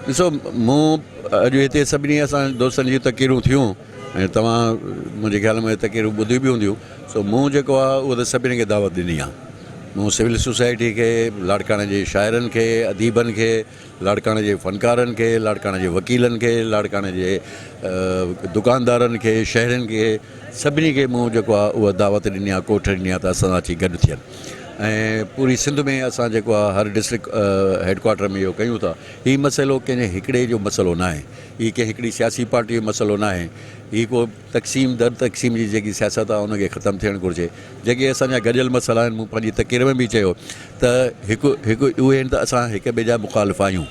ڏسو مون اڄ هتي سڀني اسان دوستن جون تقريرون ٿيون ۽ توهان منهنجي خيال ۾ تقريرون ٻڌيون به هونديون سو مون جيڪو آهي اهو ته سڀني کي دعوت ڏني آهي مون سول سوسائٽي کي لاڙڪاڻي جي شاعرن کي اديبن کي لاڙڪاڻي جي فنڪارن کي لاڙڪاڻي جي وڪيلن کي لاڙڪاڻي جي دڪاندارن کي شهرين کي سڀني کي مون جيڪو آهي اها دعوت ڏني آهي ڪوٺ ڏني آهي ته اسان سان اچي گڏ ٿين ۽ پوري سنڌ ۾ اسان جيڪو آهي هر ڊسٽرڪٽ هيڊ ڪوارٽر ۾ اهو ڪيون ٿا هي مسئلو ڪنهن هڪڙي جو مسئلو ناهي هي ڪنهن هڪڙي سياسي پارٽي جو مسئلو ناهي هي ڪو تقسيم در تقسيم جي جيڪي سياست آهي ان کي ختم ٿيڻ گهرجي جيڪي اسان جا گڏيل مسئلا آهن مون پنهنجي تقرير ۾ به چيو ته هڪ هڪ اهي آهن ته اسان هڪ ٻئي جا مخالف آهيون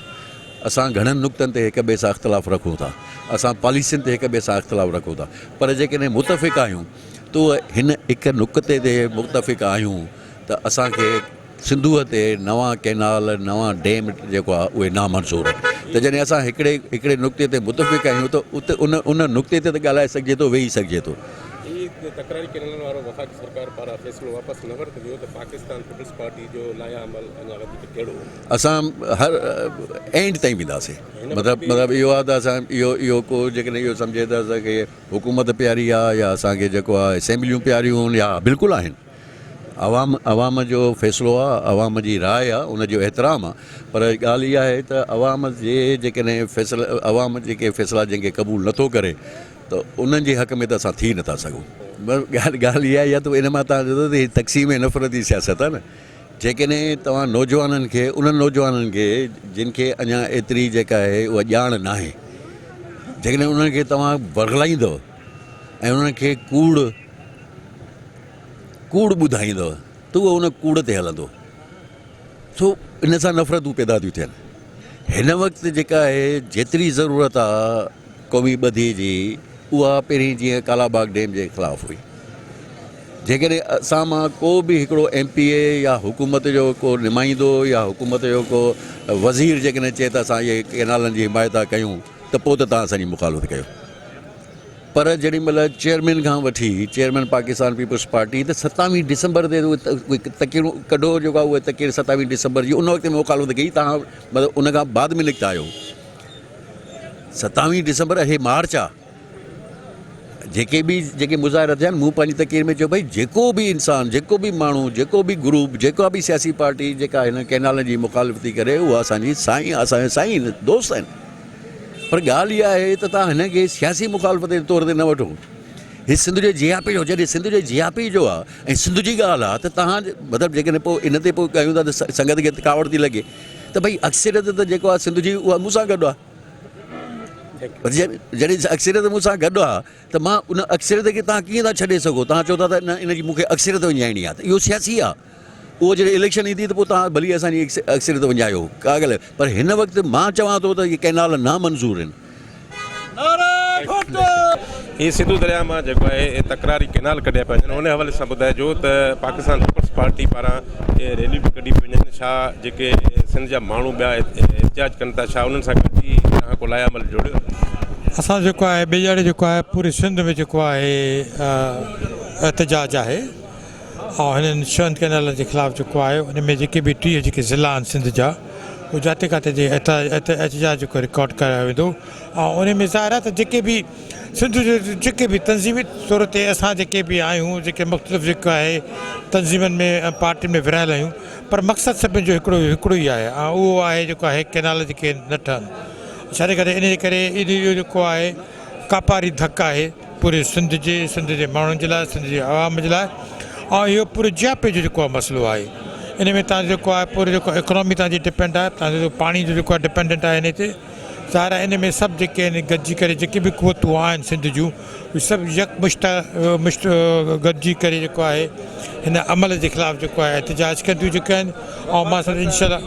اسان گهڻن نقطن تي هڪ ٻئي سان اختلاف رکون ٿا، اسان پاليسين تي هڪ ٻئي سان اختلاف رکون ٿا، پر جيڪڏهن متفق آهيون ته هن هڪ نقطي تي متفق آهيون ته اسان کي سنڌوء تي نوان ڪئنال، نوان ڊيم جيڪو آهي اهي نامنظور آهن ته جڏهن اسان هڪڙي هڪڙي نقطي تي متفق آهيون ته اتي ان ان نقطي تي ته ڳالهائي سگهجي ٿو ويهي سگهجي ٿو. هي تڪراري ڪئنالن وارو وفاقي سرڪار پاران فيصلو واپس نه ورتو ويو ته پاڪستان پيپلز پارٽي جو لائحه عمل اڃا وڌيڪ ڪهڙو هوندو؟ اسان هر اينڊ تائين وينداسين مطلب مطلب اهو آهي ته اسان اهو اهو ڪو جيڪڏهن اهو سمجهي ته اسان کي حڪومت پياري آهي يا اسان کي جيڪو آهي اسيمبليون پياريون آهن يا بلڪل آهن عوام عوام جو فيصلو آهي عوام جي راء آهي ان جو احترام آهي پر ڳالهه اها آهي ته عوام جي جيڪڏهن فيصلا عوام جيڪي فيصلا جنهن کي قبول نٿو ڪري ته انهن جي حق ۾ ته اسان ٿي نٿا سگهون ڳالهه ڳالهه اها آهي ته ان مان تان چئو ته هي تقسيم نفرتي سياست آهي نه جيڪڏهن توهان نوجوانن کي انهن نوجوانن کي جن کي اڃا ايتري جيڪا آهي اها ڄاڻ ناهي جيڪڏهن انهن کي توهان ورغلائيندؤ ۽ انهن کي ڪوڙ ڪوڙ ٻڌائيندؤ ته اهو ان ڪوڙ تي هلندو سو ان سان نفرتون پيدا ٿيون ٿين هن وقت جيڪا آهي جيتري ضرورت آهي قومي ٻڌي جي اها پهرين جيئن ڪالا باغ ڊيم جي خلاف هئي جيڪڏهن اسان مان ڪو به هڪڙو ايم پي اي يا حڪومت جو ڪو نمائندو يا حڪومت جو ڪو وزير جيڪڏهن چئي ته اسان اهي ڪئنالن جي حمايت ٿا ڪيون ته پوء ته توهان اسان جي مخالفت ڪيو پر جيڏي مهل چيئرمين کان وٺي چيئرمين پاڪستان پيپلز پارٽي ته ستاويهه ڊسمبر تي اهي تقريرون ڪڍو جيڪو آهي اهي تقرير ستاويهه ڊسمبر جي ان وقت ۾ مخالفت ڪئي توهان مطلب ان کان بعد ۾ نڪتا آهيو ستاويهه ڊسمبر هي مارچ آهي جيڪي به جيڪي مظاهرا ٿيا آهن مون پنهنجي تقرير ۾ چيو ڀئي جيڪو به انسان جيڪو به ماڻهو جيڪو به گروپ جيڪا به سياسي پارٽي جيڪا هن ڪئنالن جي مخالف ٿي ڪري اها اسان جي سائين اسان جا سائين دوست آهن پر ڳالهه اها آهي ته تان هن کي سياسي مخالفت جي طور تي نه وٺو هي سنڌ جو جياپي جو جڏهن سنڌ جو جياپي جو آهي ۽ سنڌ جي ڳالهه آهي ته تهان مطلب جيڪڏهن پوء ان تي پوء ڪيون ٿا ته سنگت کي ڪاوڙ ٿي لڳي ته ڀئي اڪثريت ته جيڪو آهي سنڌ جي اها مون سان گڏ آهي جڏهن اڪثريت مون سان گڏ آ ته مان ان اڪثريت کي توهان ڪيئن ٿا ڇڏي سگهو توهان چئو ٿا ته نه ان جي مون کي اڪثريت وڃائڻي آ ته اهو سياسي آ اهو جڏهن اليڪشن ايندي ته پوء توهان ڀلي اسان جي اڪثريت وڃايو ڪا ڳالهه پر هن وقت مان چوان ٿو ته اهي ڪئنال نامنظور آهن. هي سنڌو درياء مان جيڪو آهي تڪراري ڪئنال ڪڍيا پيا وڃن ان حوالي سان ٻڌائجو ته پاڪستان پيپلز پارٽي پاران ريليون به ڪڍي پيون وڃن ڇا جيڪي سنڌ جا ماڻهو ٻيا احتجاج ڪن ٿا ڇا انهن سان گڏجي توهان ڪو لائحه عمل جوڙيو آهي؟ اسان جيڪو آهي ٻيجاڙي جيڪو آهي پوري سنڌ ۾ جيڪو آهي احتجاج آهي ۽ هنن ڇهن ڪئنالن جي خلاف جيڪو آهي ان ۾ جيڪي به 30 جيڪي ضلعا آهن سنڌ جا اهي جاتي ڪاتي جي احتجاج جيڪو رڪارڊ ڪرايو ويندو ۽ ان ۾ ظاهر آهي ته جيڪي به سنڌ جي جيڪي به تنظيمي طور تي اسان جيڪي به آهيون جيڪي مختلف جيڪو آهي تنظيمن ۾ ۽ پارٽين ۾ ورهايل آهيون پر مقصد سڀني جو هڪڙو هڪڙو ئي آهي ۽ اهو آهي جيڪو آهي ڪئنال جيڪي نه ٺهن ڇا جي ڪري ان جي ڪري ان جو جيڪو آهي ڪاپاري ڌڪ آهي پوري سنڌ جي سنڌ جي ماڻهن جي لاء سنڌ جي عوام جي لاء ۽ اهو پوري جياپي جو جيڪو آهي مسئلو آهي ان ۾ تان جيڪو آهي پوري جيڪو اڪانامي تان جي ڊپينڊ آهي تان جو پاڻي جو جيڪو آهي ڊپينڊنٽ آهي ان تي ظاهر آهي ان ۾ سڀ جيڪي آهن گڏجي ڪري جيڪي به قوتون آهن سنڌ جون اهي سڀ يڪ مشت مشت گڏجي ڪري جيڪو آهي هن عمل جي خلاف جيڪو آهي احتجاج ڪنديون جيڪي آهن ۽ مان سمجهان انشاء الله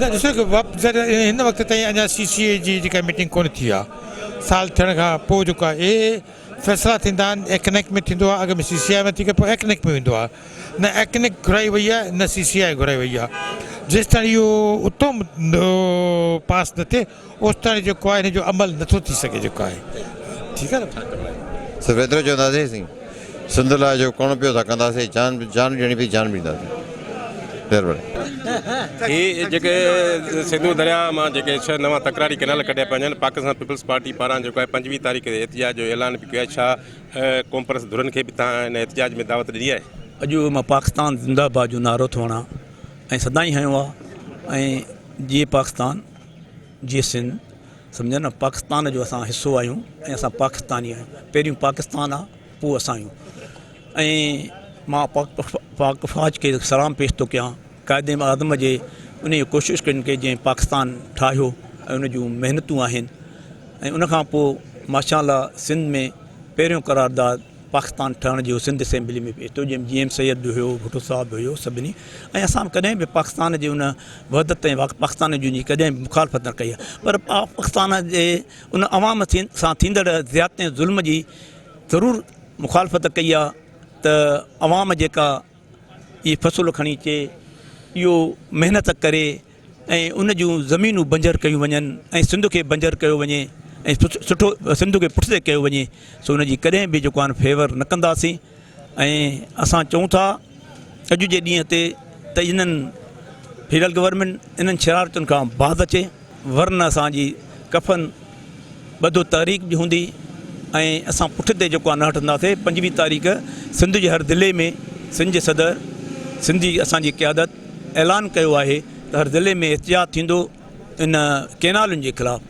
نه ڏسو هن وقت تائين اڃا سي سي اي جي جيڪا ميٽنگ ڪونه ٿي آهي سال ٿيڻ کان پوء جيڪو آهي اهي فيصلا ٿيندا آهن ايڪنڪ ۾ ٿيندو آهي اڳ ۾ سي سي آء ۾ ٿي ڪري پوء ايڪنڪ ۾ ويندو آهي نه ايڪنڪ گهرائي وئي آهي نه سي سي آء گهرائي وئي آهي جيستائين اهو اتو پاس نه ٿئي اوستائين جيڪو آهي ان جو عمل نٿو ٿي سگهي جيڪو آهي ٺيڪ آهي نه. صرف ايترو چونداسين سائين سنڌ لاء جو ڪرڻو پيو سا ڪنداسين جان جان ڏيڻي پئي جان به ڏينداسين مهرباني. هي جيڪي سنڌو درياء مان جيڪي ڇهه نوان تڪراري ڪئنال ڪڍيا پيا وڃن پاڪستان پيپلز پارٽي پاران جيڪو آهي 25 تاريخ تي احتجاج جو اعلان به ڪيو آهي ڇا قومپرست ڌرين کي به توهان ان احتجاج ۾ دعوت ڏني آهي؟ اڄ مان پاڪستان زنده باد جو نعرو ٿو هڻان ۽ سدائين هنيو آهي ۽ جيئي پاڪستان جيئي سنڌ سمجهيو نه پاڪستان جو اسان حصو آهيون ۽ اسان پاڪستاني آهيون پهريون پاڪستان آهي پوء اسان آهيون ۽ مان پاڪ فوج کي سلام پيش ٿو ڪيان قائد اعظم جي انهيء ڪوشش ڪن کي جنهن پاڪستان ٺاهيو ۽ ان جون محنتون آهن ۽ ان کان پوء ماشاء الله سنڌ ۾ پهريون قرارداد پاڪستان ٺهڻ جو سنڌ اسيمبلي ۾ پيش ٿيو جنهن ۾ جي ايم سيد به هيو ڀٽو صاحب به هيو سڀني ۽ اسان ڪڏهن به پاڪستان جي ان وحدت ۽ پاڪستان جي ڪڏهن به مخالفت نه ڪئي آهي پر پاڪستان جي ان عوام سان ٿيندڙ زيادتين ظلم جي ضرور مخالفت ڪئي آ ته عوام جيڪا اهي فصل کڻي اچي اهو محنت ڪري ۽ ان جون زمينون بنجر ڪيون وڃن ۽ سنڌ کي بنجر ڪيو وڃي ۽ سٺو سنڌ کي پٺتي ڪيو وڃي سو ان جي ڪڏهن به جيڪو آهي فيور نه ڪنداسين ۽ اسان چئون ٿا اڄ جي ڏينهن تي ته انهن فيڊرل گورنمينٽ انهن شرارتن کان باز اچي ورنه اسان جي ڪفن ٻڌو تحريڪ به هوندي ۽ اسان پٺتي جيڪو آهي نه هٽنداسين 25 تاريخ سنڌ جي هر ضلعي ۾ سنڌ جي صدر سنڌ جي اسان جي قيادت اعلان ڪيو آهي ته هر ضلعي ۾ احتجاج ٿيندو ان ڪينالن جي خلاف.